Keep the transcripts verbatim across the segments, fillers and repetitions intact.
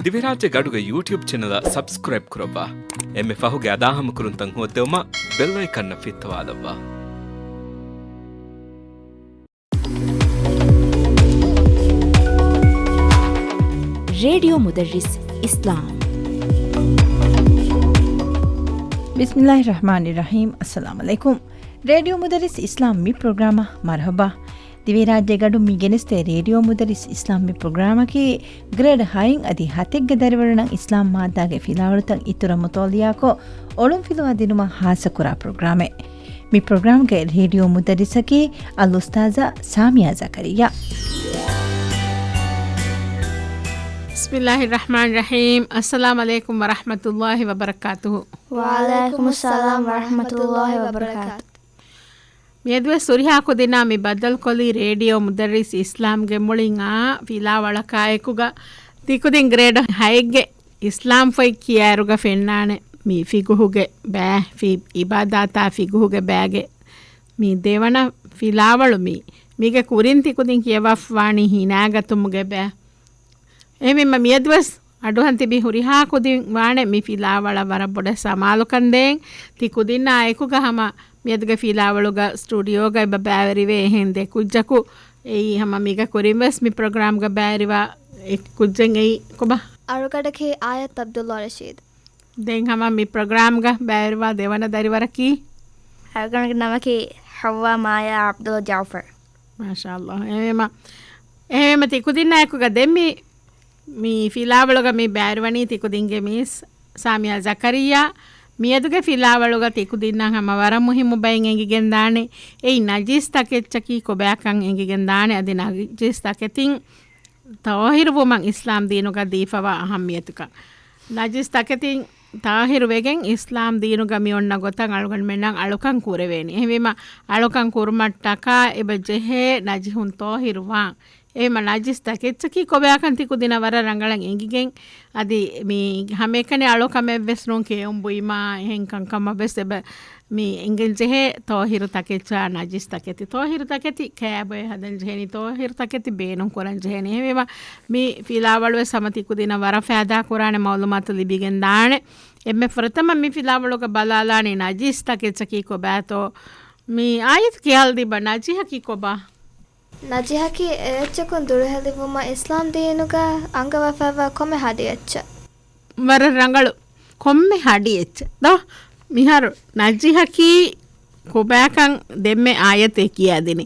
ދިވެހިރާއްޖެ ގަޑުގެ ޔޫޓިއުބް ޗެނަލަށް ސަބްސްކްރައިބް ކުރައްވާ. އެންމެ ފަހުގެ އަދާހަމަކުރުންތައް ހޯއްދެވުމަށް ބެލް އައިކަންއަށް ފިއްތަވާލައްވާ. ރޭޑިއޯ މުދައްރިސް އިސްލާމް. ބިސްމިއްލާހި ރަޙްމާނި ރަޙީމް. އައްސަލާމު ޢަލައިކުމް. ރޭޑިއޯ މުދައްރިސް އިސްލާމް މި ޕްރޮގްރާމަށް މަރުޙަބާ. ދިވެހިރާއްޖޭގަޑު މި ގެނެސްދޭ ރޭޑިއޯ މުދައްރިސް އިސްލާމް މި ޕްރޮގްރާމަކީ ގްރޭޑް ހައިން އަދި ހަތެއްގެ ދަރިވަރުންނަށް އިސްލާމް މާއްދާގެ ފިލާވަޅުތައް އިތުރަށް މުޠާލިޢާކޮށް، އޮޅުންފިލުވާ ދިނުމަށް ހާއްސަކުރާ ޕްރޮގްރާމެއް. މި ޕްރޮގްރާމްގެ ރޭޑިއޯ މުދައްރިސަކީ އަލްއުސްތާޛާ ސާމިޔާ ޒަކަރިއްޔާ. ބިސްމިއްލާހި ރަޙްމާނި ރަޙީމް. އައްސަލާމު ޢަލައިކުމް ވަރަޙްމަތުﷲި ވަބަރަކާތުހު. ވަޢަލައިކުމުއްސަލާމް ވަރަޙްމަތުﷲި ވަބަރަކާތު. މިއަދުވެސް ހުރިހާ ކުދިންނާ މި ބައްދަލުކޮށްލީ ރޭޑިއޯ މުދައްރިސް އިސްލާމްގެ މުޅިން އާ ފިލާވަޅަކާއެކުގަ ތިކުދިން ގްރޭޑް ހައެއްގެ އިސްލާމް ފޮތް ކިޔާއިރުގަ ފެންނާނެ މި ފިގުހުގެ ބައި، ފި އިބާދާތާ ފިގުހުގެ ބައިގެ މި ދެވަނަ ފިލާވަޅު މީ. މީގެ ކުރިން ތިކުދިން ކިޔަވާފަވާނީ ހިނާގަތުމުގެ ބައި. އެހެންވީމަ މިއަދުވެސް އަޑުއަހަން ތިބި ހުރިހާ ކުދިން ވާނެ މި ފިލާވަޅަށް ވަރަށް ބޮޑަށް ސަމާލުކަން ދޭން. ތި ކުދިންނާ އެކުގަ ހަމަ މިއަދުގެ ފިލާވަޅުގަ ސްޓޫޑިއޯގައި ބައިވެރިވޭ އެހެން ދެ ކުއްޖަކު އެއީ ހަމަ މީގަ ކުރިން ވެސް މި ޕްރޮގްރާމްގަ ބައިވެރިވާ އެއް ކުއްޖެއް އެއީ ކޮބާ؟ އަޅުގަޑަކީ އާޔަތް ޢަބްދުﷲ ރަޝީދު. ދެން ހަމަ މި ޕްރޮގްރާމްގަ ބައިވެރިވާ ދެވަނަ ދަރިވަރަކީ؟ އަޅުގަނޑުގެ ނަމަކީ ޙައްވާ މާޔާ ޢަބްދުﷲ ޖަޢުފަރު. މާޝާﷲ. އެހެންވީމަ، އެހެންވީމަ ތި ކުދިންނާ އެކުގަ ދެން މި މި ފިލާވަޅުގަ މި ބައިވެރިވަނީ ތިކުދިންގެ މީސް ސާމިޔާ ޒަކަރިއްޔާ. މިއަދުގެ ފިލާވަޅުގަ ތިކުދިންނަށް ހަމަ ވަރަށް މުހިއްމު ބައެއް އެނގިގެން ދާނެ. އެއީ ނަޖިސް ތަކެއްޗަކީ ކޮބާކަން އެނގިގެން ދާނެ. އަދި ނަޖިސް ތަކެތިން ޠާހިރުވުމަށް އިސްލާމް ދީނުގަ ދީފަވާ އަހައްމިޔަތުކަން. ނަޖިސް ތަކެތިން ޠާހިރު ވެގެން އިސްލާމް ދީނުގަ މި އޮންނަ ގޮތަށް އަޅުގަނޑުމެންނަށް އަޅުކަން ކުރެވޭނެ. އެހެންވީމަ އަޅުކަން ކުރުމަށްޓަކާ އެބަ ޖެހޭ ނަޖިހުން ޠާހިރުވާން. އެހެންވީމަ ނަޖިސް ތަކެއްޗަކީ ކޮބާކަން ތި ކުދިންނަށް ވަރަށް ރަނގަޅަށް އެނގިގެން، އަދި މި ހަމައެކަނި އަޅުކަމެއްވެސް ނޫން ކެއުން ބުއިމާ އެހެން ކަންކަމަށްވެސް އެބަ މި އެނގެން ޖެހޭ ޠާހިރު ތަކެއްޗާ ނަޖިސް ތަކެތި. ޠާހިރު ތަކެތި ކާބޮއެ ހަދަން ޖެހެނީ، ޠާހިރު ތަކެތި ބޭނުން ކުރަން ޖެހެނީ. އެހެންވީމަ މި ފިލާވަޅުވެސް ހަމަ ތި ކުދިންނަށް ވަރަށް ފައިދާ ކުރާނެ މައުލޫމާތު ލިބިގެން ދާނެ. އެންމެ ފުރަތަމަ މި ފިލާވަޅުގަ ބަލާލާނީ ނަޖިސް ތަކެއްޗަކީ ކޮބާތޯ؟ މި އާޔަތު ކިޔާލަދީބަ، ނަޖިހަކީ ކޮބާ؟ ނަޖިހަކީ އެއްޗަކުން ދުރުހެލިވުމަށް އިސްލާމް ދީނުގަ އަންގަވާފައިވާ ކޮންމެ ހަޑި އެއްޗެއް. ވަރަށް ރަނގަޅު. ކޮންމެ ހަޑި އެއްޗެއް. ދޯ، މިހާރު ނަޖިހަކީ ކޮބާކަން ދެންމެ އާޔަތެއް ކިޔާދިނީ.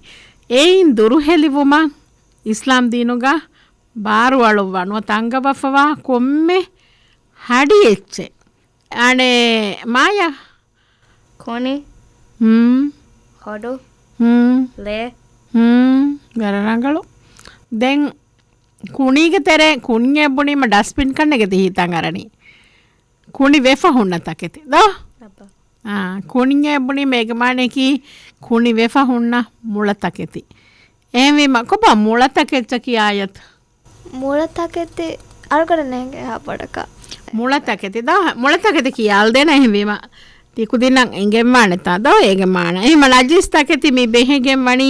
އެއިން ދުރުހެލިވުމަށް އިސްލާމް ދީނުގަ ބާރުއަޅުއްވާ ނުވަތަ އަންގަވާފަވާ ކޮންމެ ހަޑި އެއްޗެއް. އަނެއް މާޔާ. ކުނި. ހުން. ހޮޑު. ހުން. ލޭ. ހުން. ވަރަށް ރަނގަޅު. ދެން ކުނީގެ ތެރޭ ކުންޏެއް ބުނީމަ ޑަސްބިން ކަންނޭނގެ ތި ހިތަށް އަރަނީ. ކުނި ވެފަ ހުންނަ ތަކެތި. ދޯ؟ އައްބަ. އާ، ކުންޏެއް ބުނީމަ އޭގެ މާނައަކީ ކުނި ވެފަ ހުންނަ މުޅަ ތަކެތި. އެހެންވީމަ ކޮބާ މުޅަ ތަކެއްޗަކީ އާޔަތު؟ މުޅަ ތަކެތި އަޅުގަނޑަށް ނޭނގޭ އެހާ ބޮޑަކަށް. މުޅަ ތަކެތި ދޯ، މުޅަ ތަކެތި ކިޔާލަދޭނަ އެހެންވީމަ. ތި ކުދިންނަށް އެނގެންވާނެތާ ދޯ އޭގެ މާނަ. އެހެންވީމަ ނަޖިސް ތަކެތި މި ބެހިގެން ވަނީ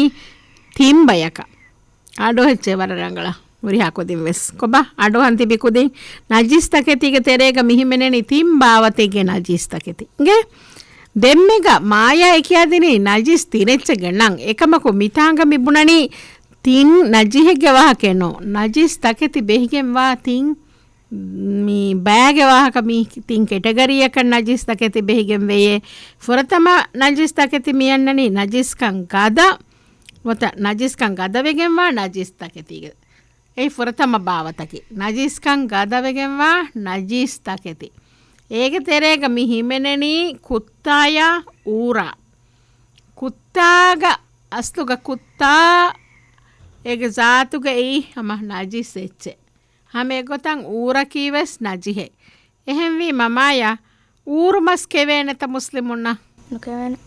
ތިން ބަޔަކަށް. އަޑު އެއްޗެއް ވަރަށް ރަނގަޅަށް. ހުރިހާ ކުދިން ވެސް. ކޮބާ؟ އަޑުއަހަން ތިބި ކުދިން ނަޖިސް ތަކެތީގެ ތެރޭގަ މި ހިމެނެނީ ތިން ބާވަތެއްގެ ނަޖިސް ތަކެތި. އިނގޭ؟ ދެންމެގަ މާޔާ އެ ކިޔާދިނީ ނަޖިސް ތިނެއްޗެއްގެ ނަން. އެކަމަކު މިތާނގަ މި ބުނަނީ ތިން ނަޖިހެއްގެ ވާހަކައެއް ނޫން. ނަޖިސް ތަކެތި ބެހިގެންވާ ތިން، މި ބައިގެ ވާހަކަ މި ތިން ކެޓަގަރީއަކަށް ނަޖިސް ތަކެތި ބެހިގެން ވެޔޭ. ފުރަތަމަ ނަޖިސް ތަކެތި މި އަންނަނީ ނަޖިސްކަން ގަދަ، ނުވަތަ ނަޖިސްކަން ގަދަވެގެންވާ ނަޖިސް ތަކެތީގެ. އެއީ ފުރަތަމަ ބާވަތަކީ. ނަޖިސްކަން ގަދަވެގެންވާ ނަޖިސް ތަކެތި. އޭގެ ތެރޭގަ މި ހިމެނެނީ ކުއްތާޔާ އޫރާ. ކުއްތާގަ އަސްލުގަ ކުއްތާ އޭގެ ޒާތުގައި ހަމަ ނަޖިސް އެއްޗެއް. ހަމަ އެގޮތަށް އޫރަކީ ވެސް ނަޖިހެއް. އެހެންވީމަ މާޔާ، އޫރު މަސް ކެވޭނެތަ މުސްލިމުންނަށް؟ ނުކެވޭނެ.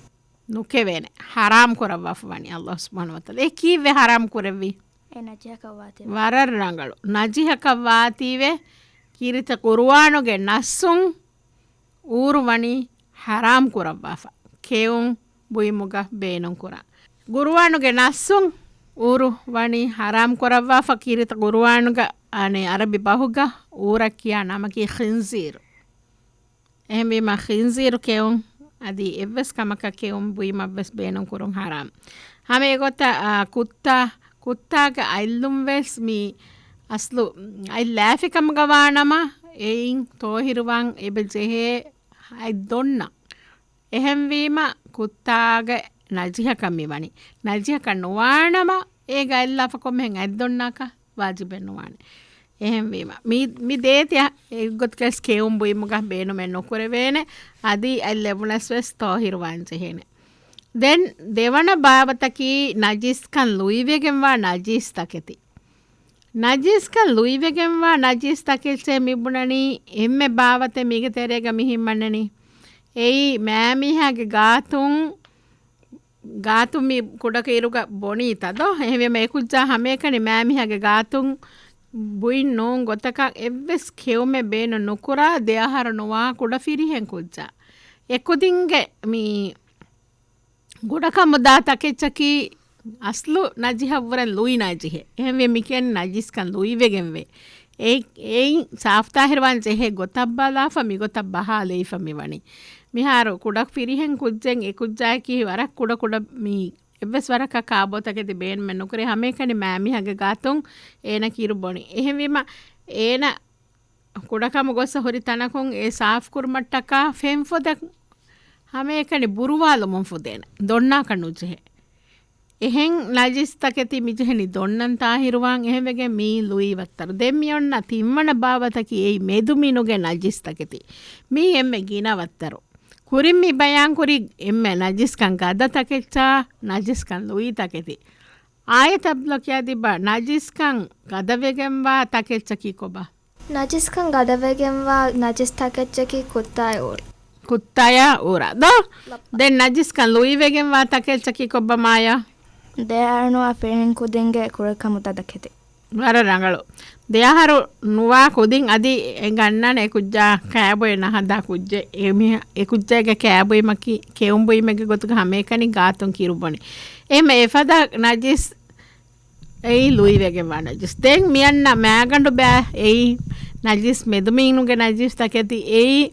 ނުކެވޭނެ. ޙަރާމް ކުރައްވާފަ ވަނީ ﷲ ސުބްޙާނަހޫ ވަތަޢާލާ. އެ ކީއްވެ ޙަރާމް ކުރެއްވީ؟ އެ ނަޖިހަކަށް ވާތީވެ. ވަރަށް ރަނގަޅު. ނަޖިހަކަށް ވާތީވެ ކީރިތި ޤުރުއާނުގެ ނައްސުން އޫރު ވަނީ ޙަރާމް ކުރައްވާފަ. ކެއުން ބުއިމުގަ ބޭނުން ކުރާ. ޤުރުއާނުގެ ނައްސުން އޫރު ވަނީ ޙަރާމް ކުރައްވާފަ ކީރިތި ޤުރުއާނުގަ އަނެއް އަރަބި ބަހުގަ އޫރަށް ކިޔާ ނަމަކީ ޚިންޒީރު. އެހެންވީމަ ޚިންޒީރު ކެއުން އަދި އެއްވެސް ކަމަކަށް ކެއުން ބުއިމަށްވެސް ބޭނުން ކުރުން ހަރާމް. ހަމަ އެގޮތަށް، އާ، ކުއްތާ، ކުއްތާގެ އަތްލުންވެސް މި އަސްލު އަތް ލާފިކަމުގަ ވާނަމަ، އެއިން ތޯހިރުވާން އެބަ ޖެހޭ އަތް ދޮންނަ. އެހެންވީމަ ކުއްތާގެ ނަޖިހަކަށް މިވަނީ. ނަޖިހަކަށް ނުވާނަމަ، އޭގަ އަތްލާފަ ކޮންމެހެން އަތް ދޮންނާކަށް ވާޖިބެއް ނުވާނެ. އެހެންވީމަ، މި، މި ދޭތި އެއްގޮތަކަސް ކެއުން ބުއިމުގަ ބޭނުމެއް ނުކުރެވޭނެ. އަދި އަތް ލެވުނަސް ވެސް ތޯހިރުވާން ޖެހޭނެ. ދެން ދެވަނަ ބާވަތަކީ ނަޖިސްކަން ލުއިވެގެންވާ ނަޖިސް ތަކެތި. ނަޖިސްކަން ލުއިވެގެންވާ ނަޖިސް ތަކެއްޗޭ މިބުނަނީ އެންމެ ބާވަތެއް މީގެ ތެރޭގަ މިހިންމަންނަނީ. އެއީ މާމީހާގެ ގާތުން، ގާތުން މި ކުޑަކު އިރުގަ ބޮނީތަ ދޯ؟ އެހެންވީމަ އެކުއްޖާ ހަމައެކަނި މާމީހާގެ ގާތުން ބުއިން ނޫން ގޮތަކަށް އެއްވެސް ކެއުމެއް ބޭނުން ނުކުރާ ދެ އަހަރު ނުވާ ކުޑަ ފިރިހެން ކުއްޖާ. އެކުދިންގެ މި ކުޑަކަމުދާ ތަކެއްޗަކީ އަސްލު ނަޖިހަށްވުރެން ލުއި ނަޖިހެއް. އެހެންވެ މިކެން ނަޖިސްކަން ލުއިވެގެންވޭ. އެ-، އެއިން ސާފުތާހިރުވާން ޖެހޭ ގޮތަށް ބަލާފަ މިގޮތަށް ބަހާ ލެވިފަ މިވަނީ. މިހާރު ކުޑަ ފިރިހެން ކުއްޖެއް އެ ކުއްޖާއަކީ ވަރަށް ކުޑަ ކުޑަ މީ އެއްވެސް ވަރަކަށް ކާބޯ ތަކެތި ބޭނުމެއް ނުކުރޭ. ހަމައެކަނި މާމީހާގެ ގާތުން އޭނަ ކިރު ބޮނީ. އެހެންވީމަ އޭނަ ކުޑަކަމު ގޮއްސަ ހުރި ތަނަކުން އެ ސާފުކުރުމަށްޓަކާ ފެންފޮދަށް ހަމައެކަނި ބުރުވާލުމުން ފުދޭނެ. ދޮންނާކަށް ނުޖެހޭ. އެހެން ނަޖިސް ތަކެތި މިޖެހެނީ ދޮންނަން ތާހިރުވާން. އެހެންވެގެން މީ ލުއި ވައްތަރު. ދެން މި އޮންނަ ތިންވަނަ ބާވަތަކީ އެއީ މެދުމިނުގެ ނަޖިސް ތަކެތި. މީ އެންމެ ގިނަ ވައްތަރު. ކުރިން މި ބަޔާންކުރި އެންމެ ނަޖިސްކަން ގަދަ ތަކެއްޗާ، ނަޖިސްކަން ލުއި ތަކެތި. އާޔަތަށް ބުނާ ކިޔާދިންބަ ނަޖިސްކަން ގަދަވެގެންވާ ތަކެއްޗަކީ ކޮބާ؟ ނަޖިސްކަން ގަދަވެގެންވާ ނަޖިސް ތަކެއްޗަކީ ކުއްތާއާ އޫރާ. ކުއްތާއާ އޫރާ. ދޯ؟ ލައްބަ. ދެން ނަޖިސްކަން ލުއިވެގެންވާ ތަކެއްޗަކީ ކޮބާ މާޔާ؟ ދެ އަހަރު ނުވާ ފިރިހެން ކުދިންގެ ކުޑަކަމުދާ ތަކެތި. ވަރަށް ރަނގަޅު. ދެ އަހަރު ނުވާ ކުދިން އަދި އެ ގަންނާނެ އެ ކުއްޖާ ކާބޮއެ ނަހަނދާ ކުއްޖެއް. އެ މީހާ، އެ ކުއްޖާގެ ކާބޮއިމަކީ، ކެއުން ބުއިމެއްގެ ގޮތުގަ ހަމައެކަނި ގާތުން ކިރުބޮނި. އެހެން އެފަދަ ނަޖިސް އެއީ ލުއިވެގެންވާ ނަޖިސް. ދެން މިއަންނަ މާގަނޑު ބައި އެއީ ނަޖިސް މެދުމީނުގެ ނަޖިސް ތަކެތި އެއީ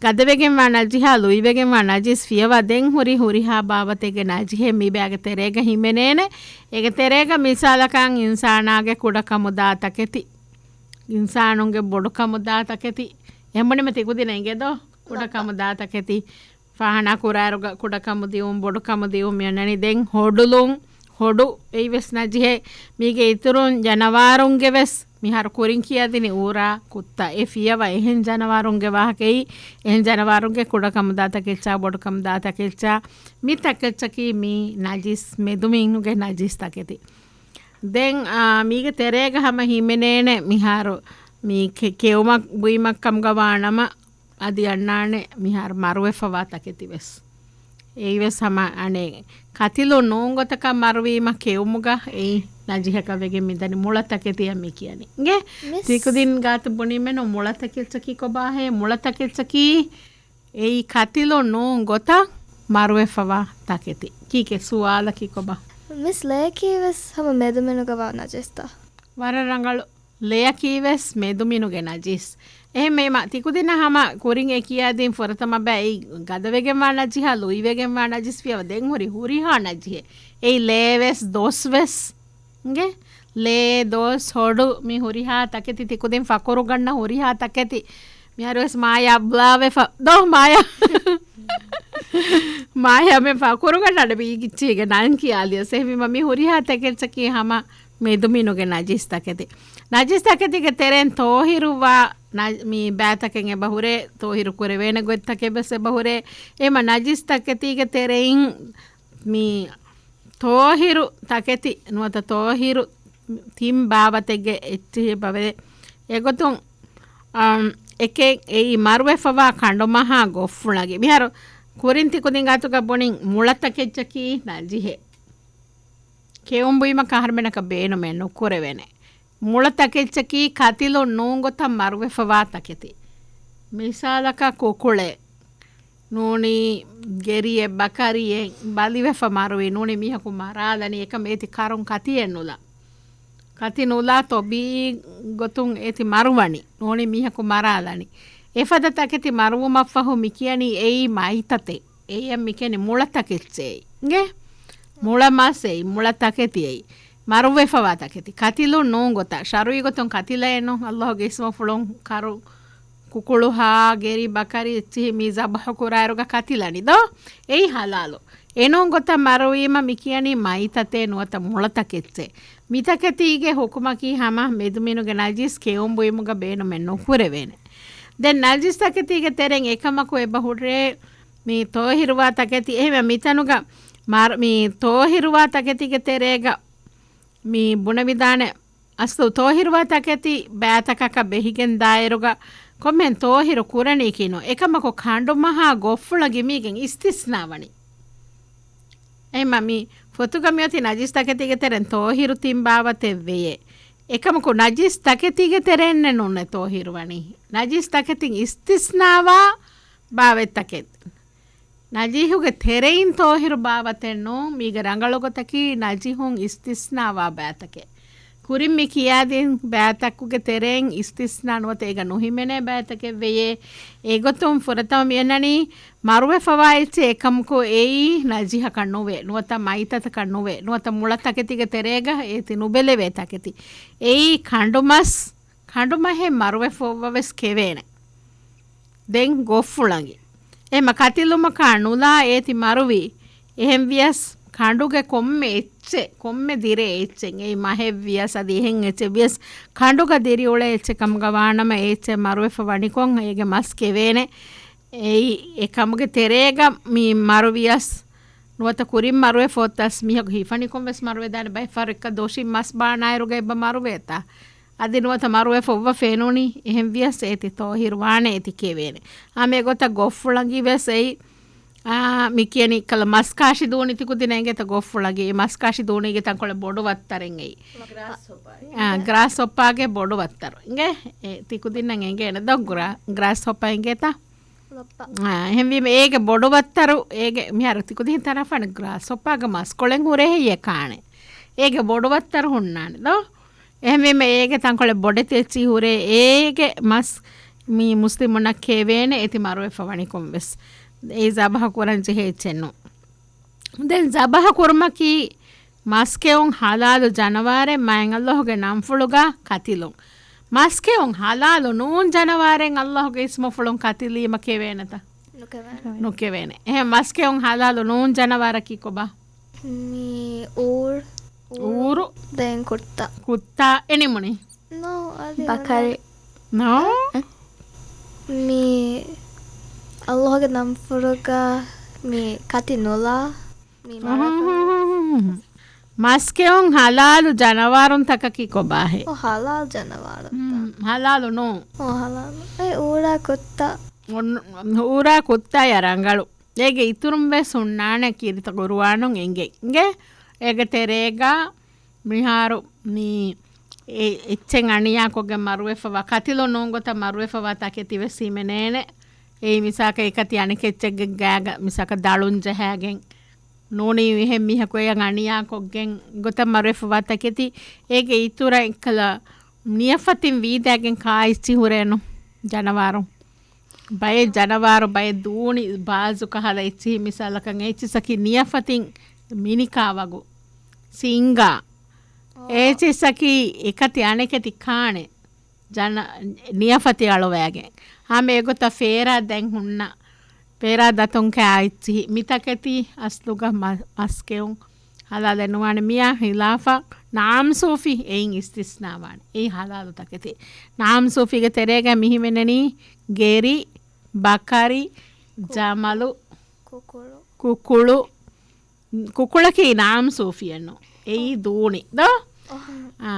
ގަދަވެގެންވާ ނަޖިހާ ލުއިވެގެންވާ ނަޖިސް ފިޔަވާ ދެން ހުރި ހުރިހާ ބާވަތެއްގެ ނަޖިހެއް މި ބައިގެ ތެރޭގަ ހިމެނޭނެ. އޭގެ ތެރޭގަ މިސާލަކަށް އިންސާނާގެ ކުޑަކަމުދާ ތަކެތި، އިންސާނުންގެ ބޮޑުކަމުދާ ތަކެތި، އެހެންވީމަ ތިކުދިން އެނގޭ ދޯ؟ ކުޑަކަމުދާ ތަކެތި. ފާހަނާ ކުރާއިރުގަ ކުޑަކަމު ދިއުން، ބޮޑުކަމު ދިއުން މިއޮންނަނީ. ދެން ހޮޑުލުން، ހޮޑު އެއީވެސް ނަޖިހެއް. މީގެ އިތުރުން ޖަނަވާރުންގެ ވެސް، މިހާރު ކުރިން ކިޔާދިނީ އޫރާ، ކުއްތާ، އެ ފިޔަވާ އެހެން ޖަނަވާރުންގެ ވާހަކައީ، އެހެން ޖަނަވާރުންގެ ކުޑަކަމުދާ ތަކެއްޗާ، ބޮޑުކަމުދާ ތަކެއްޗާ، މި ތަކެއްޗަކީ މީ ނަޖިސް، މެދުމީނުގެ ނަޖިސް ތަކެތި. ދެން، އާ، މީގެ ތެރޭގަ ހަމަ ހިމެނޭނެ މިހާރު މީ ކެ-، ކެއުމަށް ބުއިމަށް ކަމުގަ ވާނަމަ، އަދި އަންނާނެ މިހާރު މަރުވެފަވާ ތަކެތި ވެސް. އެއީވެސް ހަމަ އަނެއް ކަތިލުން ނޫން ގޮތަކަށް މަރުވީމަ ކެއުމުގަ އެއީ ނަޖިހަކަށް ވެގެން މިދަނީ މުޅަ ތަކެތިއަށް މި ކިޔަނީ. އިނގޭ؟ މިސް. ތިކުދިން ގާތު ބުނީމެއްނު މުޅަ ތަކެއްޗަކީ ކޮބާހޭ؟ މުޅަ ތަކެއްޗަކީ އެއީ ކަތިލުން ނޫން ގޮތަށް މަރުވެފަވާ ތަކެތި. ކީކޭ ސުވާލަކީ ކޮބާ؟ މިސް ލޭކީ ވެސް ހަމަ މެދުމިނުގަ ވާ ނަޖިސްތަ؟ ވަރަށް ރަނގަޅު. ލެޔަކީ ވެސް މެދުމިނުގެ ނަޖިސް. އެހެންވީމަ، ތިކުދިންނަށް ހަމަ ކުރިން އެ ކިޔާދިން ފުރަތަމަ ބައި ގަދަވެގެންވާ ނަޖިހާ، ލުއިވެގެންވާ ނަޖިސް ފިޔަވާ ދެން ހުރި ހުރިހާ ނަޖިހެއް. އެއީ ލޭ ވެސް، ދޮސް ވެސް. އިނގޭ؟ ލޭ، ދޮސް، ހޮޑު، މި ހުރިހާ ތަކެތި، ތިކުދިން ފަކުރުގަންނަ ހުރިހާ ތަކެތި. މިހާރުވެސް މާޔާ ބްލާވެފަ. ދޯ މާޔާ. މާޔާ މި ފަކުރުގަންނަ ބީގިއްޗީގެ ނަން ކިޔާލިޔަސް. އެހެންވީމަ މި ހުރިހާ ތަކެއްޗަކީ ހަމަ މެދުމިނުގެ ނަޖިސް ތަކެތި. ނަޖިސް ތަކެތީގެ ތެރެއިން ތޯހިރުވާ ނަ-، މި ބައިތަކެއް އެބަ ހުރޭ، ތޯހިރު ކުރެވޭނެ ގޮތްތަކެއް ވެސް އެބަ ހުރޭ. އެހެންވީމަ ނަޖިސް ތަކެތީގެ ތެރެއިން މި ތޯހިރު ތަކެތި ނުވަތަ ތޯހިރު ތިން ބާވަތެއްގެ އެއްޗެހި ބަވެ. އެގޮތުން، އަމް، އެކެއް އެއީ މަރުވެފަވާ ކަނޑުމަހާ ގޮށްފުޅަކީ. މިހާރު ކުރިން ތިކުދިން ގާތުގަ ބުނިން މުޅަ ތަކެއްޗަކީ ނަޖިހެއް. ކެއުން ބުއިމަކަށް އަހަރުމެނަކަށް ބޭނުމެއް ނުކުރެވޭނެ. މުޅަ ތަކެއްޗަކީ ކަތިލުން ނޫން ގޮތަށް މަރުވެފަވާ ތަކެތި. މިސާލަކަށް ކުކުޅެއް ނޫނީ ގެރިއެއް، ބަކަރިއެއް ބަލިވެފަ މަރުވީ، ނޫނީ މީހަކު މަރާލަނީ، އެކަމް އޭތި ކަރުން ކަތިއެއް ނުލާ. ކަތި ނުލާ ތޮބީ ގޮތުން އޭތި މަރުވަނީ. ނޫނީ މީހަކު މަރާލަނީ. އެފަދަ ތަކެތި މަރުވުމަށްފަހު މިކިޔަނީ އެއީ މައިތަތޭ. އެއީ މިކިޔަނީ މުޅަ ތަކެއްޗޭ. އިނގޭ؟ މުޅަ މަސް އެއީ، މުޅަ ތަކެތި އެއީ. މަރުވެފަވާ ތަކެތި. ކަތިލުން ނޫން ގޮތަށް. ޝަރުޢީ ގޮތުން ކަތިލައެއް ނޫން. އައްލާހުގެ އިސްމުފުޅުން ކަރު ކުކުޅު ހާ ގެރި ބަކަރި އެއްޗިހި މި ޒަބަހު ކުރާއިރުގަ ކަތިލަނީ ދޯ؟ އެއީ ހަލާލު. އެނޫން ގޮތަށް މަރުވީމަ މިކިޔަނީ މައިތަތޭ ނުވަތަ މުޅަ ތަކެއްޗޭ. މިތަކެތީގެ ހުކުމަކީ ހަމަ މެދުމިނުގެ ނަޖިސް ކެއުން ބުއިމުގަ ބޭނުމެއް ނުކުރެވޭނެ. ދެން ނަޖިސް ތަކެތީގެ ތެރެއިން އެކަމަކު އެބަ ހުރޭ މި ތޯހިރުވާ ތަކެތި. އެހެންވެ މިތަނުގަ މަރު-، މި ތޯހިރުވާ ތަކެތީގެ ތެރޭގަ މި ބުނެވިދާނެ އަސްލު ތޯހިރުވާ ތަކެތި ބައިތަކަކަށް ބެހިގެން ދާއިރުގަ ކޮންމެހެން ތޯހިރު ކުރަނީކީ ނޫން. އެކަމަކު ކަނޑުމަހާ ގޮށްފުޅަށް މީގެން އިސްތިސްނާވަނީ. އެހެންމަ މި ފޮތުގަ މިއޮތީ ނަޖިސް ތަކެތީގެ ތެރެން ތޯހިރު ތިން ބާވަތެއް ވެޔޭ. އެކަމަކު ނަޖިސް ތަކެތީގެ ތެރެއިންނެއް ނޫނޭ ތޯހިރު ވަނީ. ނަޖިސް ތަކެތިން އިސްތިސްނާވާ ބާވަތްތަކެއް. ނަޖީހުގެ ތެރެއިން ތޯހިރު ބާވަތެއް ނޫން. މީގެ ރަނގަޅު ގޮތަކީ ނަޖީހުން އިސްތިސްނާވާ ބާތަކެއް. ކުރިން މި ކިޔާދިން ބާތަކުގެ ތެރެއިން އިސްތިސްނާ ނުވަތަ އޭގަ ނުހިމެނޭ ބާތަކެއް ވެޔޭ. އެގޮތުން ފުރަތަމަ މި އަންނަނީ މަރުވެފަވާ އެއްޗެއް އެކަމަކު އެއީ ނަޖީހަކަށް ނުވޭ، ނުވަތަ މައިތަތަކަށް ނުވޭ، ނުވަތަ މުޅަ ތަކެތީގެ ތެރޭގަ އޭތި ނުބެލެވޭ ތަކެތި. އެއީ ކަނޑުމަސް، ކަނޑުމަހެއް މަރުވެފަ އޮއްވަވެސް ކެވޭނެ. ދެން ގޮށްފުޅަނގި. އެހެމަ ކަތިލުމަކާ ނުލާ އޭތި މަރުވީ. އެހެންވިޔަސް ކަނޑުގެ ކޮންމެ އެއްޗެއް، ކޮންމެ ދިރޭ އެއްޗެއް، އެއީ މަހެއްވިޔަސް އަދި އެހެން އެއްޗެއް ވިޔަސް ކަނޑުގަ ދިރިއުޅޭ އެއްޗެއް ކަމުގަ ވާނަމަ އެ އެއްޗެއް މަރުވެފަ ވަނިކޮށް އޭގެ މަސް ކެވޭނެ. އެއީ އެ ކަމުގެ ތެރޭގަ މި މަރުވިޔަސް ނުވަތަ ކުރިން މަރުވެފަ އޮތަސް މީހަކު ހިފަނިކޮށް ވެސް މަރުވެދާނެ. ބައެއް ފަހަރު އެއްކަ ދޮށިން މަސް ބާނާއިރުގަ އެބަ މަރުވޭތާ. އަދި ނުވަތަ މަރުވެފަ އޮއްވަ ފެނުނީ. އެހެން ވިޔަސް އޭތި ތޯހިރު ވާނެ އޭތި ކެވޭނެ. އާ، މި ގޮތަށް ގޮށްފުޅަނގި ވެސް އެއީ، އާ، މި ކިޔަނީ ކަލަ މަސް ކާށި ދޫނި ތިކުދިންނަށް އެނގޭތަ ގޮށްފުޅަނގި. މަސް ކާށި ދޫނީގެ ތަންކޮޅެއް ބޮޑު ވައްތަރެއް އެއީ. ގްރާސް ހޮޕާ. އާ، ގްރާސް ހޮޕާގެ ބޮޑު ވައްތަރު. އިނގޭ، އެ، ތިކުދިންނަށް އެނގޭނެ ދޯ ގްރާ-، ގްރާސް ހޮޕާ އެނގޭތަ؟ އާ، އެހެންވީމަ އޭގެ ބޮޑު ވައްތަރު، އޭގެ މިހާރު ތިކުދިން ތަރަފަން ގްރާސް ހޮޕާގެ މަސްކޮޅެއް ހުރޭ ހެއްޔޭ ކާނެ. އޭގެ ބޮޑު ވައްތަރު ހުންނާނެ ދޯ؟ އެހެންވީމަ އޭގެ ތަންކޮޅެއް ބޮޑެތި އެއްޗި ހުރޭ އޭގެ މަސް މި މުސްލިމުންނަށް ކެވޭނެ އޭތި މަރުވެފަ ވަނިކޮށް ވެސް. އެއީ ޒަބަހަ ކުރަން ޖެހޭ އެއްޗެއް ނޫން. ދެން ޒަބަހަ ކުރުމަކީ މަސްކެއުން ހަލާލު ޖަނަވާރެއް މާތް އައްލާހުގެ ނަންފުޅުގަ ކަތިލުން. މަސްކެއުން ހަލާލު ނޫން ޖަނަވާރެއް އައްލާހުގެ އިސްމުފުޅުން ކަތިލީމަ ކެވޭނެތަ؟ ނުކެވޭނެ. ނުކެވޭނެ. އެހެން މަސްކެއުން ހަލާލު ނޫން ޖަނަވާރަކީ ކޮބާ؟ މި އޫރު. އޫރު. ދެން ކުއްތާ. ކުއްތާ އެނިމުނީ؟ ނޯ، އަދި ބަކަރި. ނޯ؟ މި އައްލާހުގެ ނަންފުޅުގަ މި ކަތި ނުލާ. މި މަރާފަ. މަސްކެއުން ހަލާލު ޖަނަވާރުންތަކަކީ ކޮބާހޭ؟ އޯ، ހަލާލު ޖަނަވާރުންތައް. ހުން، ހަލާލު ނޫން. އޯ، ހަލާލު. އެ އޫރާ ކުއްތާ. އޮން-، އޫރާ ކުއްތާޔާ ރަނގަޅު. އޭގެ އިތުރުން ވެސް ހުންނާނެ ކީރިތި ޤުރުއާނުން އެނގޭ. އެނގޭ؟ އޭގެ ތެރޭގަ މިހާރު މި އެ-، އެއްޗެއް އަނިޔާކޮށްގެން މަރުވެފަވާ، ކަތިލު ނޫން ގޮތަށް މަރުވެފަވާ ތަކެތި ވެސް ހިމެނޭނެ. އެއީ މިސާކަށް އެކަތި އަނެކެއްޗެއްގެ ގާގަ މިސާކަށް ދަޅުން ޖަހާގެން ނޫނީ އެހެން މީހަކު އެޔަށް އަނިޔާކޮށްގެން ގޮތަށް މަރުވެފަވާ ތަކެތި. އޭގެ އިތުރަށް އެއްކަލަ ނިޔަފަތިން ވީދާގެން ކާ އެއްޗި ހުރޭނު ޖަނަވާރު. ބައެއް ޖަނަވާރު، ބައެއް ދޫނި، ބާޒު ކަހަލަ އެއްޗިހި މިސާލަކަށް އެއްޗިސަކީ ނިޔަފަތިން މިނިކާ ވަގު، ސިންގާ. އޭ. އޭޗިސަކީ އެކަތި އަނެކެތި ކާނެ ޖަނަ-، ނިޔަފަތި އަޅުވައިގެން. ހަމަ އެގޮތަށް ފޭރާ ދެން ހުންނަ، ފޭރާ ދަތުން ކާ އެއްޗިހި. މިތަކެތި އަސްލުގަ މަ-، މަސްކެއުން ހަލާލެއް ނުވާނެ. މިއާ ހިލާފަށް ނާމްސޫފީ އެއިން އިސްތިސްނާވާނެ. އެއީ ހަލާލު ތަކެތި. ނާމްސޫފީގެ ތެރޭގަ މިހިމެނެނީ ގެރި، ބަކަރި، ޖަމަލު، ކުކުޅު. ކުކުޅު. ކުކުޅަކީ ނާމްސޫފީއެއްނު. އެއީ ދޫނި ދޯ؟ އަހަ. އާ.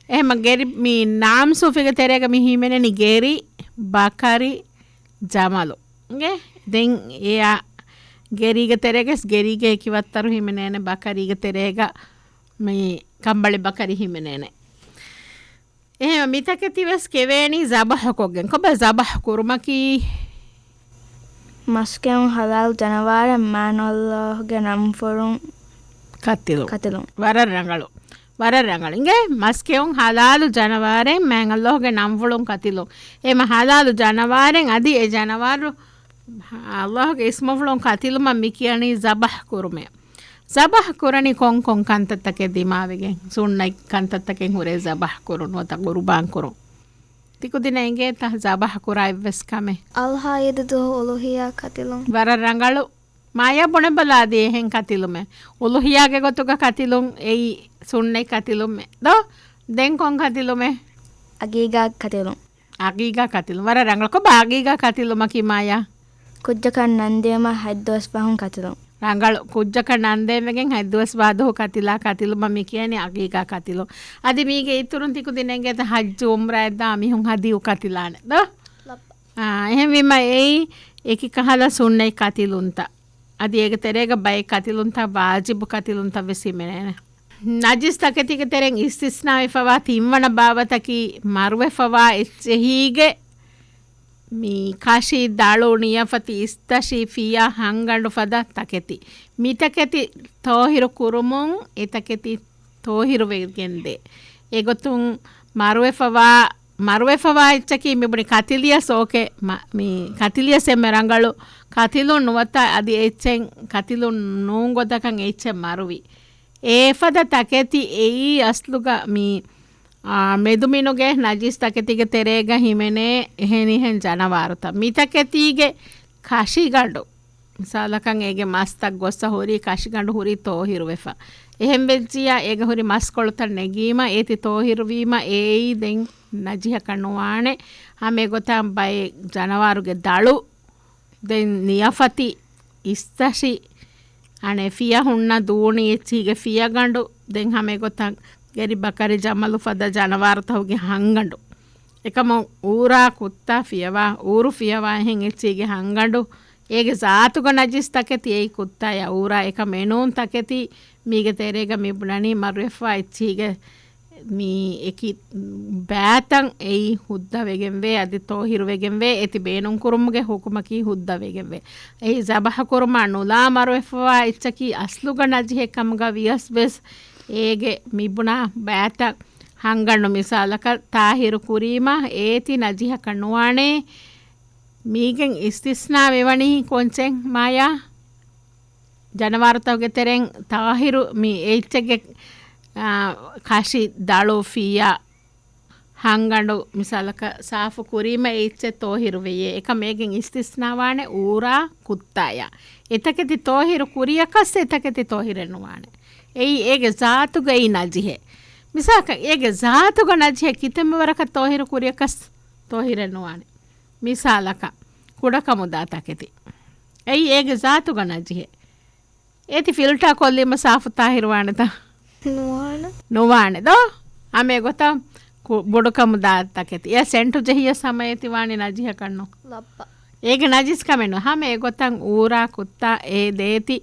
އެހެމަ ގެރި މި ނާމްސޫފީގެ ތެރޭގަ މި ހިމެނެނީ ގެރި، ބަކަރި، ޖަމަލު. އިނގޭ؟ ދެން އެއާ ގެރީގެ ތެރޭގަސް ގެރީގެ އެކި ވައްތަރު ހިމެނޭނެ، ބަކަރީގެ ތެރޭގަ މި ކަނބަޅި ބަކަރި ހިމެނޭނެ. އެހެން މިތަކެތި ވެސް ކެވޭނީ ޒަބަހުކޮށްގެން. ކޮބާ ޒަބަހު ކުރުމަކީ؟ މަސްކެއުން ހަލާލު ޖަނަވާރެއް މާތް އައްލާހުގެ ނަންފުޅުން ކަތިލުން. ކަތިލުން. ވަރަށް ރަނގަޅު. ވަރަށް ރަނގަޅު. އިނގޭ، މަސް ކެއުން ޙަލާލު ޖަނަވާރެއް މާތް ﷲގެ ނަންފުޅުން ކަތިލުން. އެމަ ޙަލާލު ޖަނަވާރެއް އަދި އެ ޖަނަވާރު ﷲގެ އިސްމުފުޅުން ކަތިލުމަށް މި ކިޔަނީ ޒަބަޙް ކުރުމޭ. ޒަބަޙް ކުރަނީ ކޮން ކޮން ކަންތައްތަކެއް ދިމާވެގެން؟ ސުންނަތް ކަންތައްތަކެއް ހުރޭ ޒަބަޙް ކުރުން ނުވަތަ ޤުރުބާން ކުރުން. ތިކުދިންނަށް އެނގޭތަ ޒަބަޙް ކުރާ އެއްވެސް ކަމެއް؟ އަޟްޙާ ޢީދު ދުވަހު އުޟުޙިއްޔާ ކަތިލުން. ވަރަށް ރަނގަޅު. މާޔާ ބުނެބަލާ އަދި އެހެން ކަތިލުމެއް. އުޟުޙިއްޔާގެ ގޮތުގަ ކަތިލުން އެއީ ސުންނަތް ކަތިލުމެއް ދޯ؟ ދެން ކޮން ކަތިލުމެއް؟ ޢަޤީޤާ ކަތިލުން. ޢަޤީޤާ ކަތިލުން. ވަރަށް ރަނގަޅު. ކޮބާ ޢަޤީޤާ ކަތިލުމަކީ މާޔާ؟ ކުއްޖަކަށް ނަންދެވުމަށް ހަތްދުވަސް ފަހުން ކަތިލުން. ރަނގަޅު. ކުއްޖަކަށް ނަންދެވެގެން ހަތްދުވަސް ވާދުހު ކަތިލާ ކަތިލުމަށް މި ކިޔަނީ ޢަޤީޤާ ކަތިލުން. އަދި މީގެ އިތުރުން ތިކުދިން އެނގޭތަ ޙައްޖު ޢުމްރާއަށްދާ މީހުން ހަދިޔު ކަތިލާނެ ދޯ؟ އާ، އެހެންވީމަ އެއީ އެކި ކަހަލަ ސުންނަތް ކަތިލުންތައް. އަދި އޭގެ ތެރޭގަ ބައެއް ކަތިލުންތައް ވާޖިބު ކަތިލުންތައް ވެސް ހިމެނޭނެ. ނަޖިސް ތަކެތީގެ ތެރެއިން އިސްތިސްނާވެފަވާ ތިންވަނަ ބާވަތަކީ މަރުވެފަވާ އެއްޗެހީގެ މި ކަށި، ދަޅު، ނިޔަފަތި، އިސްތަށި، ފިޔަ، ހަންގަނޑު ފަދަ ތަކެތި. މިތަކެތި ޠާހިރު ކުރުމުން އެތަކެތި ޠާހިރު ވެގެންދޭ. އެގޮތުން މަރުވެފަވާ، މަރުވެފަވާ އެއްޗަކީ މިބުނި ކަތިލިޔަސް އޯކޭ، މަ-، މި ކަތިލިޔަސް އެންމެ ރަނގަޅު. ކަތިލުން ނުވަތަ އަދި އެއްޗެއް ކަތިލުން ނޫން ގޮތަކަށް އެއްޗެއް މަރުވި. އެފަދަ ތަކެތި އެއީ އަސްލުގަ މި، އާ، މެދުމިނުގެ ނަޖިސް ތަކެތީގެ ތެރޭގަ ހިމެނޭ އެހެނިހެން ޖަނަވާރުތައް. މިތަކެތީގެ ކަށިގަނޑު، މިސާލަކަށް އޭގެ މަސްތައް ގޮއްސަ ހުރީ ކަށިގަނޑު ހުރީ ޠާހިރުވެފަ. އެހެން ވެއްޖިއްޔާ އޭގަ ހުރި މަސްކޮޅުތައް ނެގީމަ އޭތި ޠާހިރުވީމަ އެއީ ދެން ނަޖިހަކަށް ނުވާނެ. ހަމަ އެގޮތަށް ބައެއް ޖަނަވާރުގެ ދަޅު، ދެން ނިޔަފަތި، އިސްތަށި، އަނެއް ފިޔަ ހުންނަ ދޫނި އެއްޗިހިގެ ފިޔަގަނޑު، ދެން ހަމައެގޮތަށް ގެރި ބަކަރި ޖަމަލު ފަދަ ޖަނަވާރުތަކުގެ ހަންގަނޑު. އެކަމު އޫރާ ކުއްތާ ފިޔަވާ، އޫރު ފިޔަވާ އެހެން އެއްޗިހިގެ ހަންގަނޑު، އޭގެ ޒާތުގަ ނަޖިސް ތަކެތި އެއީ ކުއްތާޔާ އޫރާ އެކަމް އެނޫން ތަކެތި މީގެ ތެރޭގަ މި ބުނަނީ މަރުވެފަވާ އެއްޗިހިގެ މި އެކި ބައިތައް އެއީ ހުއްދަވެގެންވޭ، އަދި ޠާހިރުވެގެންވޭ، އޭތި ބޭނުންކުރުމުގެ ޙުކުމަކީ ހުއްދަވެގެންވޭ. އެއީ ޒަބަޙަ ކުރުމާ ނުލާ މަރުވެފަވާ އެއްޗަކީ އަސްލުގަ ނަޖިހެއް ކަމުގަ ވިޔަސް ވެސް އޭގެ މިބުނާ ބައިތައް ހަންގަނޑު މިސާލަކަށް ޠާހިރު ކުރީމަ އޭތި ނަޖިހަކަށް ނުވާނެ. މީގެން އިސްތިސްނާ ވެވަނީ ކޮންޗެއް މާޔާ؟ ޖަނަވާރުތަކުގެ ތެރެއިން ޠާހިރު މި އެއްޗެއްގެ، އާ، ކަށި، ދަޅު، ފިޔަ، ހަންގަނޑު މިސާލަކަށް ސާފު ކުރީމަ އެއްޗެއް ޠާހިރު ވެޔޭ. އެކަމް އޭގެން އިސްތިސްނާވާނެ އޫރާ ކުއްތާޔާ. އެތަކެތި ޠާހިރު ކުރިޔަކަސް އެތަކެތި ޠާހިރެއް ނުވާނެ. އެއީ އޭގެ ޒާތުގައި ނަޖިހެއް. މިސާލަކަށް އޭގެ ޒާތުގަ ނަޖިހެއް ކިތަންމެ ވަރަކަށް ޠާހިރު ކުރިޔަކަސް ޠާހިރެއް ނުވާނެ. މިސާލަކަށް ކުޑަކަމުދާ ތަކެތި. އެއީ އޭގެ ޒާތުގަ ނަޖިހެއް. އޭތި ފިލްޓާ ކޮށްލީމަ ސާފު ޠާހިރު ވާނެތަ؟ ނުވާނެ. ނުވާނެ ދޯ؟ ހަމަ އެގޮތަށް ކު-، ބޮޑުކަމުދާ ތަކެތި. އެ ސެންޓު ޖެހިޔަސް ހަމަ އޭތި ވާނީ ނަޖިހަކަށްނު. ލައްބަ. އޭގެ ނަޖިސް ކަމެއް ނު. ހަމަ އެގޮތަށް އޫރާ ކުއްތާ އޭ ދޭތި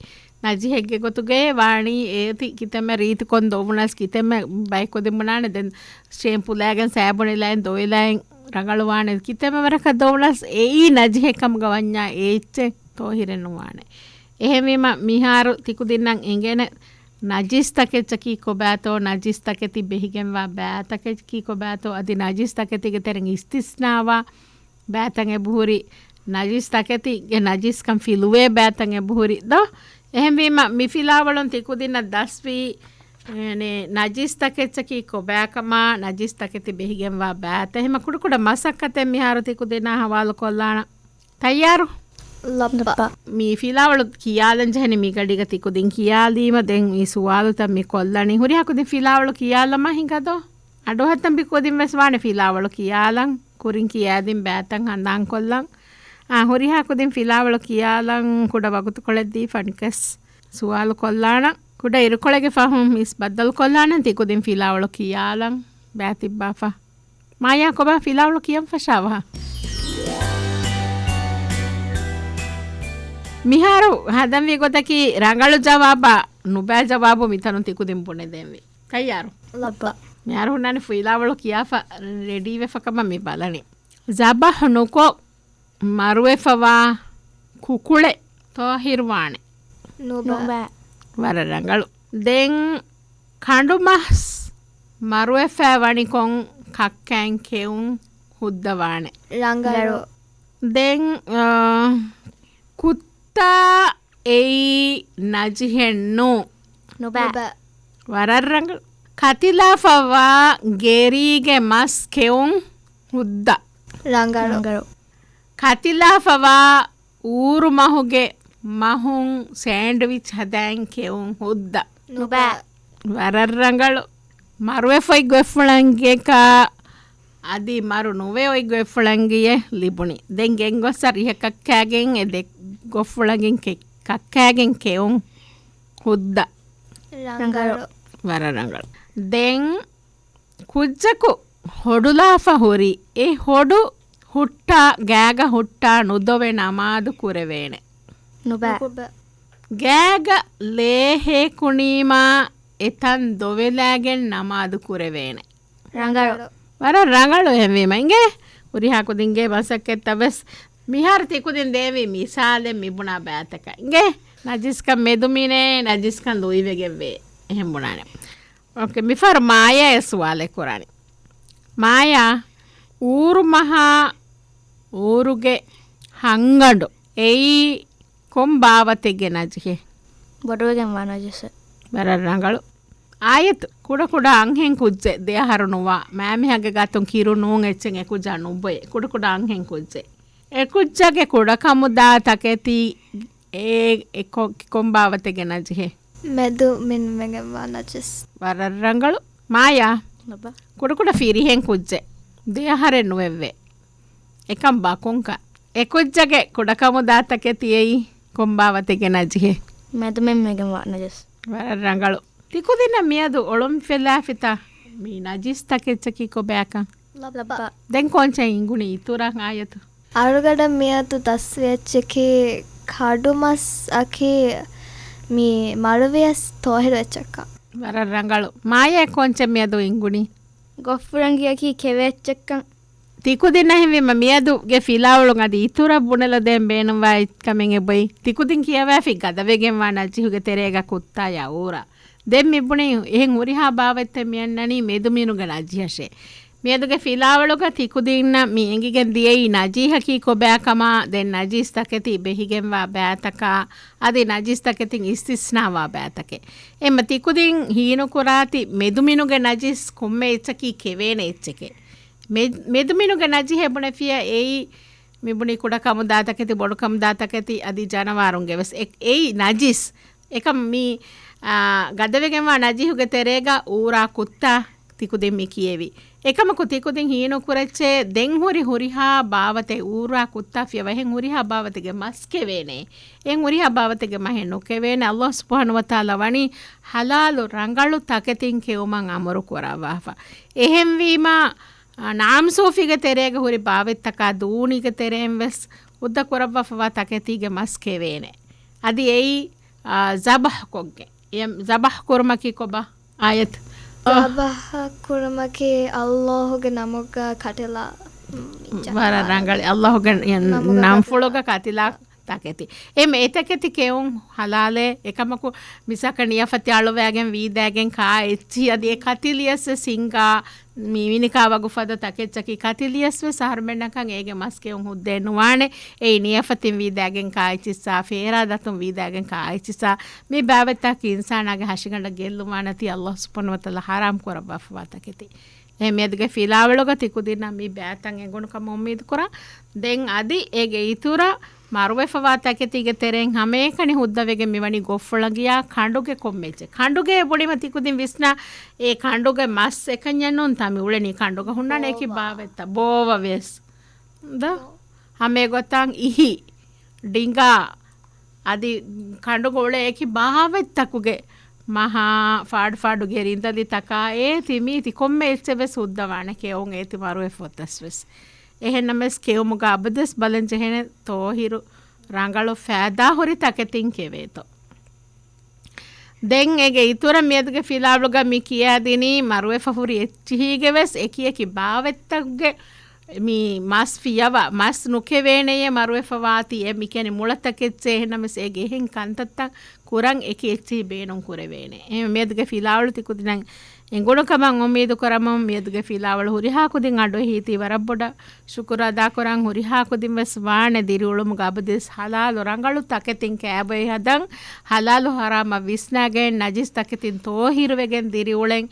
ނަޖިހެއްގެ ގޮތުގައޭ ވާނީ އޭތި ކިތަންމެ ރީތިކޮން ދޮވުނަސް ކިތަންމެ ބައެއް ކުދިން ބުނާނެ ދެން ޝޭމްޕުލާގެން ސާބުނިލާއިން ދޮވިލާއިން ރަނގަޅުވާނެ ކިތަންމެ ވަރަކަށް ދޮވުނަސް އެއީ ނަޖިހެއް ކަމުގަ ވަންޏާ އެ އެއްޗެއް ޠާހިރެއް ނުވާނެ. އެހެންވީމަ، މިހާރު ތިކުދިންނަށް އެނގޭނެ، ނަޖިސް ތަކެއްޗަކީ ކޮބާތޯ، ނަޖިސް ތަކެތި ބެހިގެންވާ ބައިތަކަކީ ކޮބާތޯ، އަދި ނަޖިސް ތަކެތީގެ ތެރެއިން އިސްތިސްނާވާ ބައިތައް އެބަހުރި، ނަޖިސް ތަކެތީގެ ނަޖިސްކަން ފިލުވޭ ބައިތައް އެބަހުރި ދޯ؟ އެހެންވީމަ، މި ފިލާވަޅުން ތިކުދިންނަށް ދަސްވީ، އެނެ، ނަޖިސް ތަކެއްޗަކީ ކޮބާކަމާ، ނަޖިސް ތަކެތި ބެހިގެންވާ ބައިތައް. އެހެމަ ކުޑަކުޑަ މަސައްކަތެއް މިހާރު ތިކުދިންނާ ހަވާލު ކޮށްލާނަ. ތައްޔާރު؟ ލައްބަ. މި ފިލާވަޅު ކިޔާލަން ޖެހެނީ މިގަޑީގަ ތިކުދިން ކިޔާލީމަ ދެން މި ސުވާލުތައް މި ކޮށްލަނީ. ހުރިހާ ކުދިން ފިލާވަޅު ކިޔާލަމާ ހިނގަދޯ؟ އަޑުއަހައްތަން މި ކުދިން ވެސް ވާނެ ފިލާވަޅު ކިޔާލަން. ކުރިން ކިޔާދިން ބައިތައް ހަނދާންކޮށްލަން. އާ، ހުރިހާ ކުދިން ފިލާވަޅު ކިޔާލަން ކުޑަ ވަގުތުކޮޅެއް ދީފަ ނިކަސް ސުވާލު ކޮށްލާނަން. ކުޑަ އިރުކޮޅެއްގެ ފަހުން މިސް ބައްދަލުކޮށްލާނަން ތިކުދިން ފިލާވަޅު ކިޔާލަން ބައިތިއްބާފަ. މާޔާ ކޮބާ ފިލާވަޅު ކިޔަން ފަށާވަހަ؟ މިހާރު ހަދަންވީ ގޮތަކީ ރަނގަޅު ޖަވާބާ ނުބައި ޖަވާބު މިތަނުން ތިކުދިން ބުނެދޭންވީ. ތައްޔާރު؟ ލައްބަ. މިހާރު ހުންނާނެ ފިލާވަޅު ކިޔާފަ ރެޑީވެފަ ކަމަށް މި ބަލަނީ. ޒަބަޙު ނުކޮށް މަރުވެފަވާ ކުކުޅެއް ޠާހިރުވާނެ. ނުބަ. ނުބަ. ވަރަށް ރަނގަޅު. ދެން ކަނޑުމަސް މަރުވެފައި ވަނިކޮން ކައްކައިން ކެއުން ހުއްދަވާނެ. ރަނގަޅު. ދެން، އާ، ކުއްތާ އެއީ ނަޖިހެއް ނޫ. ނުބަ. ނުބަ. ވަރަށް ރަނގަޅު. ކަތިލާފަވާ ގެރީގެ މަސް ކެއުން ހުއްދަ. ރަނގަޅު. ރަނގަޅު. ކަތިލާފަވާ އޫރު މަހުގެ މަހުން ސޭންޑްވިޗް ހަދައިން ކެއުން ހުއްދަ. ނުބަ. ވަރަށް ރަނގަޅު. މަރުވެފަ އޮތް ގޮތްފުޅަނގިއަކާ އަދި މަރު ނުވެ އޮތް ގޮތްފުޅަނގިއެއް ލިބުނީ. ދެން ގެންގޮސް ސަރިހަ ކައްކާގެން އެ ދެ ގޮތްފުޅަނގިން ކެ-، ކައްކާގެން ކެއުން ހުއްދަ. ރަނގަޅު. ވަރަށް ރަނގަޅު. ދެން ކުއްޖަކު ހޮޑުލާފަ ހުރި އެ ހޮޑު ހުއްޓާ، ގާގަ ހުއްޓާ ނުދޮވެ ނަމާދު ކުރެވޭނެ. ނުބަ. ނުބަ. ގާގަ ލޭ ހޭކުނީމާ އެތަން ދޮވެލާގެން ނަމާދު ކުރެވޭނެ. ރަނގަޅު. ވަރަށް ރަނގަޅު އެހެންވީމަ އިނގޭ. ހުރިހާ ކުދިންގެ މަސައްކަތްތައް ވެސް މިހާރު ތިކުދިން ދޭވި މިސާލެއް މިބުނާ ބައިތަކަށް އިނގޭ. ނަޖިސްކަން މެދުމިނޭ، ނަޖިސްކަން ލުއިވެގެންވޭ. އެހެން ބުނާނެ. އޯކޭ، މިފަހަރު މާޔާ އެ ސުވާލެއް ކުރާނެ. މާޔާ، އޫރު މަހާ އޫރުގެ ހަންގަނޑު އެއީ ކޮން ބާވަތެއްގެ ނަޖިހެއް؟ ބޮޑުވެގެންވާ ނަޖިސެއް. ވަރަށް ރަނގަޅު. އާޔަތު، ކުޑަކުޑަ އަންހެން ކުއްޖެއް، ދެ އަހަރު ނުވާ، މައިމީހާގެ ގާތުން ކިރު ނޫން އެއްޗެއް އެކުއްޖާ ނުއްބޮއެ. ކުޑަކުޑަ އަންހެން ކުއްޖެއް. އެކުއްޖާގެ ކުޑަކަމުދާ ތަކެތީ އެ، އެ ކޮ-، ކޮން ބާވަތެއްގެ ނަޖިހެއް؟ މެދު މިންވެގެންވާ ނަޖިސް. ވަރަށް ރަނގަޅު. މާޔާ، ނުބަ. ކުޑަކުޑަ ފިރިހެން ކުއްޖެއް. ދެ އަހަރެއް ނުވެއްވޭ. އެކަން ބަކުންކަ. އެކުއްޖަގެ ކުޑަކަމުދާ ތަކެތި އެއީ ކޮން ބާވަތެއްގެ ނަޖިހެއް؟ މެދުމިންވެގެންވާ ނަޖިސް. ވަރަށް ރަނގަޅު. ތިކުދިންނަށް މިއަދު އޮޅުންފިލާފިތަ މި ނަޖިސް ތަކެއްޗަކީ ކޮބާކަން؟ ލައްބަ. ދެން ކޯންޗެއް އިނގުނީ އިތުރަށް އާޔަތު؟ އަޅުގަޑަށް މިއަދު ދަސްވެއްޗަކީ ކަޑުމަސް އަކީ މި މަރުވިޔަސް ތޯހިރު އެއްޗަކަށް. ވަރަށް ރަނގަޅު. މާޔާ ކޯންޗެއް މިއަދު އިނގުނީ؟ ގޮފްފުޅަނގިއަކީ ކެވެ އެއްޗެއްކަން. ތިކުދިންނަށް ހިންވީމަ މިއަދުގެ ފިލާވަޅުން އަދި އިތުރަށް ބުނެލަދޭން ބޭނުންވާ ކަމެއް އެބޮތް. ތިކުދިން ކިޔަވައިފި ގަދަވެގެންވާ ނަޖިހުގެ ތެރޭގަ ކުއްތާޔާ އޫރާ. ދެން މިބުނީ އެހެން ހުރިހާ ބާވަތްތައް މިއަންނަނީ މެދުމިނުގެ ނަޖިހަށޭ. މިއަދުގެ ފިލާވަޅުގަ ތިކުދިންނަށް މި އެނގިގެން ދިޔައީ ނަޖީހަކީ ކޮބާކަމާ، ދެން ނަޖީސް ތަކެތި ބެހިގެންވާ ބައިތަކާ، އަދި ނަޖީސް ތަކެތިން އިސްތިސްނާވާ ބައިތަކެއް. އެމަ ތިކުދިން ހީނުކުރާތި މެދުމިނުގެ ނަޖީސް ކޮންމެ އެއްޗަކީ ކެވޭނެ އެއްޗެކޭ. މެ-، މެދުމިނުގެ ނަޖީހޭ ބުނެފިޔަ އެއީ މިބުނީ ކުޑަކަމުދާ ތަކެތި، ބޮޑުކަމުދާ ތަކެތި، އަދި ޖަނަވާރުންގެ ވެސް އެ-، އެއީ ނަޖީސް. އެކަމް މި، އާ، ގަދަވެގެންވާ ނަޖީހުގެ ތެރޭގަ އޫރާ ކުއްތާ ތިކުދިން މި ކިޔެވި. އެކަމަކު ތިކުދިން ހީނުކުރައްޗޭ ދެން ހުރި ހުރިހާ ބާވަތެއް އޫރާ ކުއްތާ ފިޔަވަ އެހެން ހުރިހާ ބާވަތެއްގެ މަސް ކެވޭނެ. އެހެން ހުރިހާ ބާވަތެއްގެ މަހެއް ނުކެވޭނެ. އައްލާހު ސުބްޙާނަހު ވަތަޢާލާ ވަނީ ޙަލާލު ރަނގަޅު ތަކެތިން ކެއުމަށް އަމުރު ކުރައްވާފަ. އެހެންވީމާ، އާ، ނާމްސޫފީގެ ތެރޭގަ ހުރި ބާވަތްތަކާ ދޫނީގެ ތެރެއިން ވެސް ހުއްދަ ކުރައްވާފަވާ ތަކެތީގެ މަސް ކެވޭނެ. އަދި އެއީ، އާ، ޒަބަޙް ކޮށްގެން. އެ ޒަބަޙް ކުރުމަކީ ކޮބާ؟ އާޔަތު. ޒަބަޙް ކުރުމަކީ އައްލާހުގެ ނަމުގަ ކަޓިލާ، ވަރަށް ރަނގަޅި. އައްލާހުގެ ނަމުގަ ނަންފުޅުގަ ކަޓިލާ ތަކެތި. އެމް އެތަކެތި ކެއުން ޙަލާލޭ. އެކަމަކު މިސާކަށް ނިޔަފަތި އަޅުވައިގެން ވީދާގެން ކާ އެއްޗިހި އަދި އެ ކަތިލިޔަސް ވެސް ހިންގާ މި ވިނިކާ ވަގު ފަދަ ތަކެއްޗަކީ ކަތިލިޔަސް ވެސް އަހަރުމެންނަކަށް އޭގެ މަސް ކެއުން ހުއްދައެއް ނުވާނެ. އެއީ ނިޔަފަތިން ވީދާގެން ކާ އެއްޗިއްސާ، ފޭރާ ދަތުން ވީދާގެން ކާ އެއްޗިއްސާ. މި ބާވަތްތަކަކީ އިންސާނާގެ ހަށިގަނޑަށް ގެއްލުމާ ނަތީ އައްލާހު ސުބްޙާނަހު ވަތަޢާލާ ޙަރާމް ކުރައްވާފަވާ ތަކެތި. އެހެން މިއަދުގެ ފިލާވަޅުގަ ތިކުދިންނަށް މި ބައިތައް އެނގުނު ކަމަށް އުއްމީދު ކުރަން. ދެން އަދި އޭގެ އިތުރަށް މަރުވެފަވާ ތަކެތީގެ ތެރެއިން ހަމައެކަނި ހުއްދަވެގެން މިވަނީ ގޮފްފުޅަނގިޔާ ކަނޑުގެ ކޮންމެ އެއްޗެއް. ކަނޑުގެ ބުނީމަ ތިކުދިން ވިސްނާ، އެ ކަނޑުގެ މަސް އެކަންޏެއް ނޫންތާ މި އުޅެނީ ކަނޑުގަ ހުންނާނެ އެކި ބޯވާ. ބާވަތްތައް. ބޯވަ ވެސް. ދޯ؟ ބޯ. ހަމައެގޮތަށް އިހި، ޑިނގާ، އަދި ކަނޑުގަ އުޅޭ އެކި ބާވަތްތަކުގެ މަހާ، ފާޑު ފާޑުގެ ރިނދަލިތަކާ، އޭތި މީތި ކޮންމެ އެއްޗެއް ވެސް ހުއްދަވާނެ ކެއުން އޭތި މަރުވެފަ އޮތަސް ވެސް. އެހެންނަމަވެސް ކެއުމުގަ އަބަދުވެސް ބަލަން ޖެހޭނެ ތޯހިރު ރަނގަޅު ފައިދާހުރި ތަކެތިން ކެވޭތޯ. ދެން އޭގެ އިތުރަށް މިއަދުގެ ފިލާވަޅުގަ މި ކިޔާދިނީ މަރުވެފަ ހުރި އެއްޗިހީގެ ވެސް އެކި އެކި ބާވަތްތަކުގެ މި މަސް ފިޔަވާ، މަސް ނުކެވޭނެޔޭ މަރުވެފަވާތީ އެ މިކިޔަނީ މުޅަ ތަކެއްޗޭ. އެހެންނަމަވެސް އޭގެ އެހެން ކަންތައްތައް ކުރަން އެކި އެއްޗިހި ބޭނުން ކުރެވޭނެ. އެހެން މިއަދުގެ ފިލާވަޅު ތިކުދިންނަށް އެނގުނު ކަމަށް އުއްމީދު ކުރަމުން މިއަދުގެ ފިލާވަޅު ހުރިހާ ކުދިން އަޑުއެހީތީ ވަރަށް ބޮޑަށް ޝުކުރު އަދާކުރަން. ހުރިހާ ކުދިން ވެސް ވާނެ ދިރިއުޅުމުގެ އަބަދުވެސް ހަލާލު ރަނގަޅު ތަކެތިން ކައިބޮއެ ހަދަން، ހަލާލު ހަރާމަށް ވިސްނާގެން، ނަޖިސް ތަކެތިން ތޯހިރުވެގެން ދިރިއުޅެން.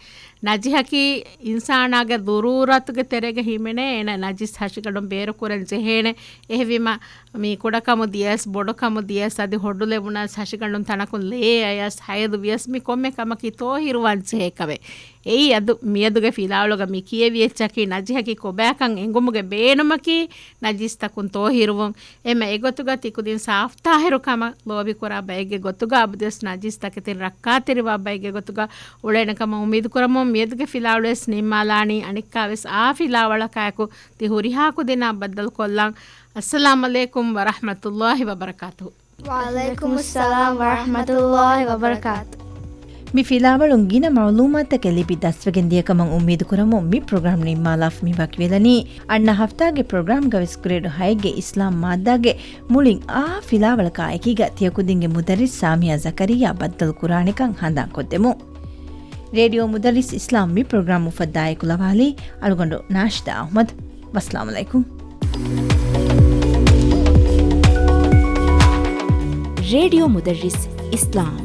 ނަޖިހަކީ އިންސާނާގެ ޟުރޫރަތުގެ ތެރޭގަ ހިމެނޭ، އޭނަ ނަޖިސް ހަށިގަނޑުން ބޭރުކުރަން ޖެހޭނެ. އެހެންވީމަ، މި ކުޑަކަމު ދިޔަސް، ބޮޑުކަމު ދިޔަސް، އަދި ހޮޑުލެވުނަސް، ހަށިގަނޑުން ތަނަކުން ލޭ އަޔަސް، ހައިޟު ވިޔަސް، މި ކޮންމެ ކަމަކީ ތޯހިރުވާން ޖެހޭ ކަމެއް. އެއީ އަދު މިއަދުގެ ފިލާވަޅުގަ މި ކިޔެވި އެއްޗަކީ، ނަޖިހަކީ ކޮބާކަން އެނގުމުގެ ބޭނުމަކީ ނަޖިސްތަކުން ތޯހިރުވުން. އެމަ އެގޮތުގަ ތިކުދިން ސާފްތާހިރު ކަމަށް ލޯބިކުރާ ބައެއްގެ ގޮތުގަ އަބަދުވެސް ނަޖިސް ތަކެތިން ރައްކާތެރިވާ ބައެއްގެ ގޮތުގަ އުޅޭނެ ކަމަށް އުއްމީދު ކުރަމުން މިއަދުގެ ފިލާވަޅުވެސް ނިންމާލާނީ. އަނެއްކާވެސް އާ ފިލާވަޅަކާއެކު ތި ހުރިހާ ކުދިންނާ ބައްދަލުކޮށްލަން. އައްސަލާމް އަލައިކުމް ވަރަޙްމަތުﷲި ވަބަރަކާތުހު. ވަޢަލައިކުމުއްސަލާމް ވަރަޙްމަތުﷲި ވަބަރަކާތު. މި ފިލާވަޅުން ގިނަ މަޢުލޫމާތުތަކެއް ލިބި ދަސްވެގެން ދިޔަ ކަމަށް އުއްމީދު ކުރަމުން މި ޕްރޮގްރާމް ނިންމާލާފަ މި ވަކިވެލަނީ. އަންނަ ހަފްތާގެ ޕްރޮގްރާމްގަ ވެސް ގްރޭޑު ހައެއްގެ އިސްލާމް މާއްދާގެ މުޅިން އާ ފިލާވަޅަކާ އެކީގަ ތިޔަކުދިންގެ މުދައްރިސް ސާމިޔާ ޒަކަރިއްޔާ ބައްދަލު ކުރާނެކަން ހަނދާން ކޮށްދެމު. ރޭޑިއޯ މުދައްރިސް އިސްލާމް މި ޕްރޮގްރާމް އުފައްދާ އެކުލަވާލީ އަޅުގަނޑު ނާޝިދާ އަޙްމަދު. ވައްސަލާމް އަލައިކުމް. ރޭޑިއޯ މުދައްރިސް އިސްލާމް.